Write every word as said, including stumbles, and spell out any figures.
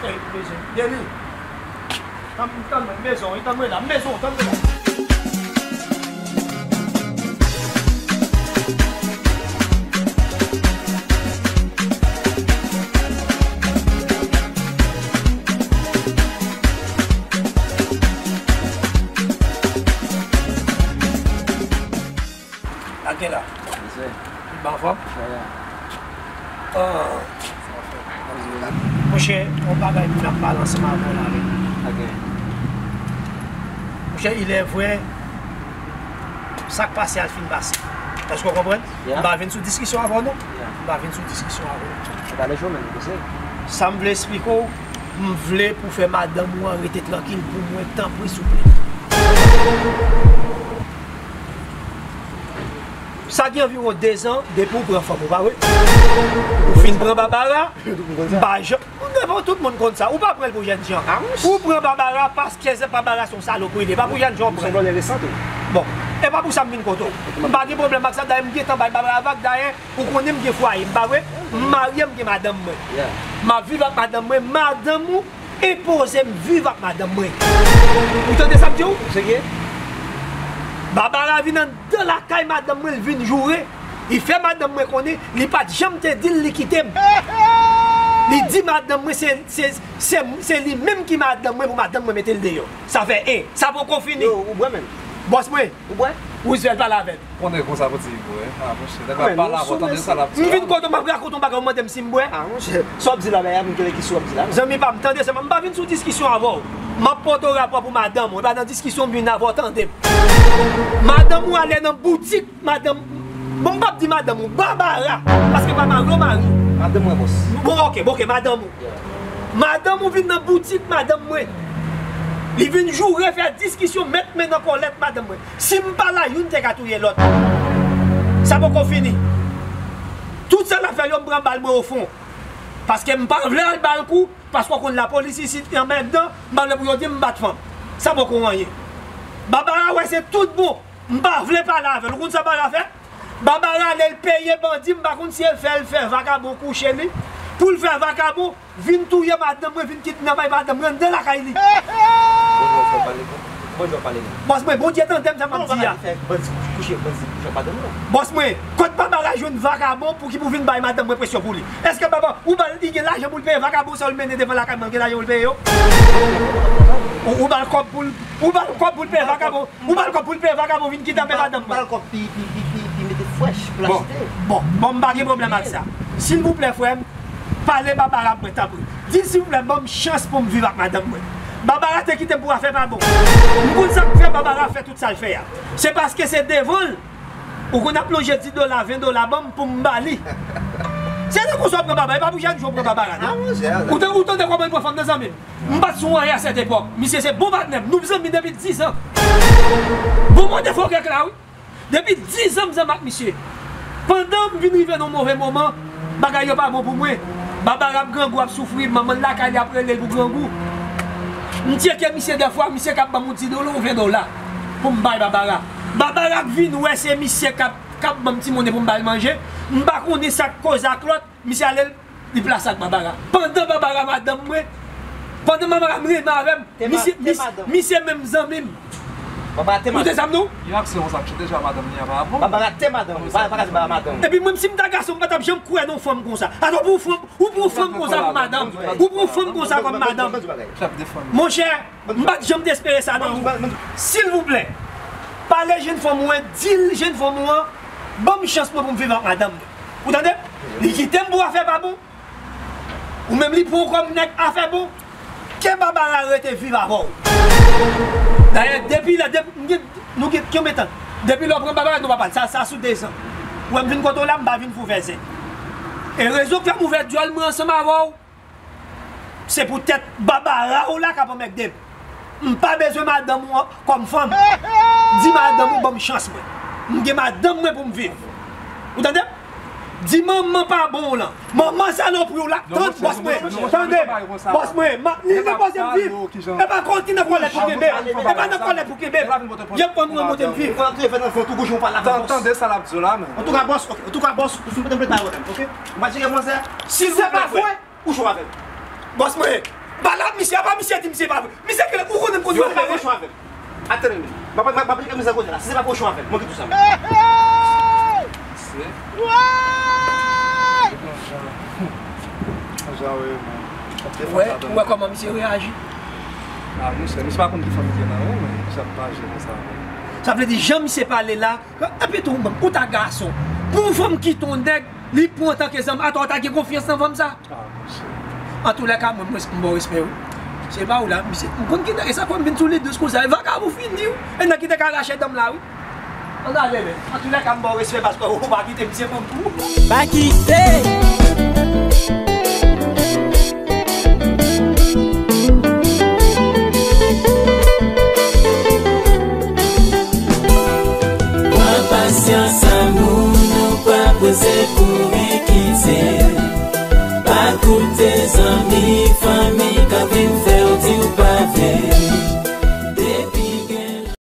Ey, bezwen. Deni. Tann, tann mwen, mezon, wi, tann mwen la, mezon, tann mwen la. Ak gen la. Yes, sir. Tout bon anfòm? Monchè, yon bagay m t ap pale ansanm avè w la, wi. Ok. Monchè, il est vrai, sa k pase a fin pase. Èske w konprann? Yeah. M pa vin sou diskisyon avè w, non. Yeah. M pa vin sou diskisyon avè w. Se pa lejou, men, se. Sa m vle esplike w, m vle pou fè madanm ou an rete trankil pou mwen, tanpri, souple. Sa gen anviwon dezan depi w pran fanm ou, pa vre? Ou fin pran Babara, m pa janm, devan tout moun konn sa. Ou pa pran l pou jènjan. Ou pran Babara paske se Babara se yon salopri li ye. Pa pou jènjan w pran l. Bon, e pa pou sa m vin kote w. M pa gen pwoblèm ak sa, dayè m gentan bay Babara vag, dayè ou konnen m gen fwaye, m pa vre? M marye, m gen madanm mwen. M ap viv ak madanm mwen, madanm ou enpoze m viv ak madanm mwen. Ou tande sa m di w? Se ki? Babara vin anndan lakay madanm mwen, l vin joure. Li fè madanm mwen konnen li pa t janm te di l li kite m. Li di madanm mwen se, se, se, se li menm ki madanm mwen pou madanm mwen mete l deyò. Sa fè en. Sa poko fini. Yo, ou bwè menm? Bòs mwen. Ou bwè? Roosevelt, pale avè l. Konnen konsa pou ti bwè. Ah, monchè, nèg la pale avè w, tande sa l ap di la. M vin kote w, m ap rakonte yon bagay, ou mande m si m bwè. Ah, monchè, sa w ap di la, bagay la, m gen lè ki sou w ap di la. Zanmi pa m, tande sèlman, m pa vin sou diskisyon avè w. M ap pote w rapò pou madanm ou, e pa nan diskisyon m vin avè w, tande m. Madanm ou ale nan boutik, madanm, bon, m p ap di madanm ou, Babara, paske pa mari w mari. Madanm mwen, bòs. Bon, ok, bon, ok, madanm ou. Madanm ou vin nan boutik madanm mwen. Li vin joure, fè diskisyon, met men nan kòlèt madanm mwen. Si m pa la, youn te ka touye lòt. Sa poko fini. Tout sa l ap fè yo, m pran bal mwen ofon. Paske m pa vle al ba l kou, paske w konn lapolis isit anmèdan, m pa vle pou yo di m bat fanm. Sa poko anyen. Babara wè se tout bon. M pa vle pale avè l. Ou konn sa Babara fè? Babara ale, l peye bandi, m pa konn si e fè l fè vakabon kouche li. Pou l fè vakabon, vin touye madanm mwen, vin kidnapay madanm mwen anndan lakay li. Bonjou, fò pale, bonjou, pale non. Bòs mwen, Bondye tande m sa m ap di a. Bandi kouche, bandi kouche ak madanm ou non. Bòs mwen, kot Babara jwenn vakabon pou ki pou vin bay madanm mwen presyon pou li? Èske Baba, ou ba l, li gen lajan pou l peye vakabon sa yo l mennen devan lakay mwen, gen lajan pou l peye yo? Ou, ou ba l kòb pou l, ou ba l kòb pou l peye vakabon? Ou ba l kòb pou l peye vakabon vin kidnape madanm mwen? Ba l kòb pi, pi, pi, pi, pi mete frèch pou l achte. Bon, bon, m pa gen pwoblèm ak sa. Silvouplè, frè m, pale Babara mwen, tanpri. Di l, silvouplè, ban m chans pou m viv ak madanm mwen. Babara te kite m pou afè pa bon. M konn sa k fè Babara fè tout sa l fè a. Se paske se devan l. Ou konn ap lonje di dola, ven dola ban m pou m ba li. Se nan konsa w pran Babara, e pa pou chak jou w pran Babara, non. Ou te, ou tande kòman l pran fanm nan, zanmi m? M pa t sou anyen a sèt epòk. Misye se bon patnè m. Nou zanmi depi dizan. Bon, mwen te fè w kèk la, wi. Depi dizan m zanmi ak misye. Pandan m vin rive nan yon move moman, bagay yo pa bon pou mwen. Babara ap grangou, ap soufri, manman l lakay li ap rele l pou grangou. M tcheke misye dèfwa, misye ka ap ban m yon di dola, yon ven dola pou m bay Babara. Babara k vin wè se misye k ap, k ap ban m ti monnen pou m ba l manje. M pa konnen sa k koze ak lòt. Misye ale, li plase ak Babara. Pandan Babara madanm mwen, pandan Babara renmen avè m, misye, misye menm zanmi m. Ou te sa m non? Yon aksyon konsa, ki deja madanm li an pa bon. Babara te madanm ou, pa, pa ka di Babara madanm ou. Epi mwen, si m ta gason, m pa t ap janm kwè nan yon fanm konsa. Atò pou yon fanm, ou pran yon fanm konsa pou madanm, ou pran yon fanm konsa kòm madanm. Monchè, m pa t janm te espere sa nan ou. Silvouplè, pale jèn fanm ou an, di l jèn fanm ou an, ban m chans mwen pou m viv ak madanm mwen. Ou tande? Li kite m pou afè pa bon. Ou menm li pran w kòm nèg afè bon. Ke Babara rete viv avè w. Dayè, depi lè, depi, m gen, nou gen konbyen tan? Depi lè w pran Babara, nou pa pale. Sa, sa sou dezan. Ou wè m vin kote w la, m pa vin fè w fè zen. E rezon k fè m ouvè dyòl mwen ansanm avè w, se poutèt Babara w la k ap anmègde m. M pa bezwen madanm ou an kòm fanm. Di madanm ou ban m chans mwen. M gen madanm mwen pou m viv. Ou tande? Di manman pa bon w lan. Manman salopri w la. Tande, bòs mwen. Tande. Bòs mwen. Li, li poze m viv. E pa kòl ki nan kòlèt pou kenbe m. E pa nan kòlèt pou kenbe m. Y ap pran mwen monte m viv. Tande sa l ap di w la, men. Antouka, bòs, ok. Antouka, bòs, ou fin pote m plent avè w, ok? M pa jere manzè. Si se pa vre, ou cho avè m. Bòs mwen, Pale ak misye, apa misye di misye pa vre? Misye ki ou konnen m konn yo, se pa kochon avè m. Atann, m ap, m ap, m ap, m ap, m ap koze la. Si se pa kochon avè m, mwen ki tou sa. Se. Jan, jan, wi, men. Ou wè, ou wè kòman misye reyaji? Ah, monchè, misye pa konn ki fanm misye nan, wi, men misye ap aji konsa. Sa vle di, jan misye pale la, epi tou, ou ta gason. Pou yon fanm kite yon nèg, li pran w tanke zanmi, atò ou ta gen konfyans nan fanm sa? Ah, monchè. Antoulèka, mwen, mwen, m ba w respè, wi. Se pa ou la, misye. M konn ki nèg, e sa k fè m vin sou Lidous konsa. E vakabon fini, wi. E nèg ki te ka rache dan m la, wi. Ann ale, men. Antoulèka, m ba w respè paske ou pa kite misye pran kou. Pa kite. Pran pasyans, amour, nou pa prese pou rekize. Pa koute zanmi, fanmi.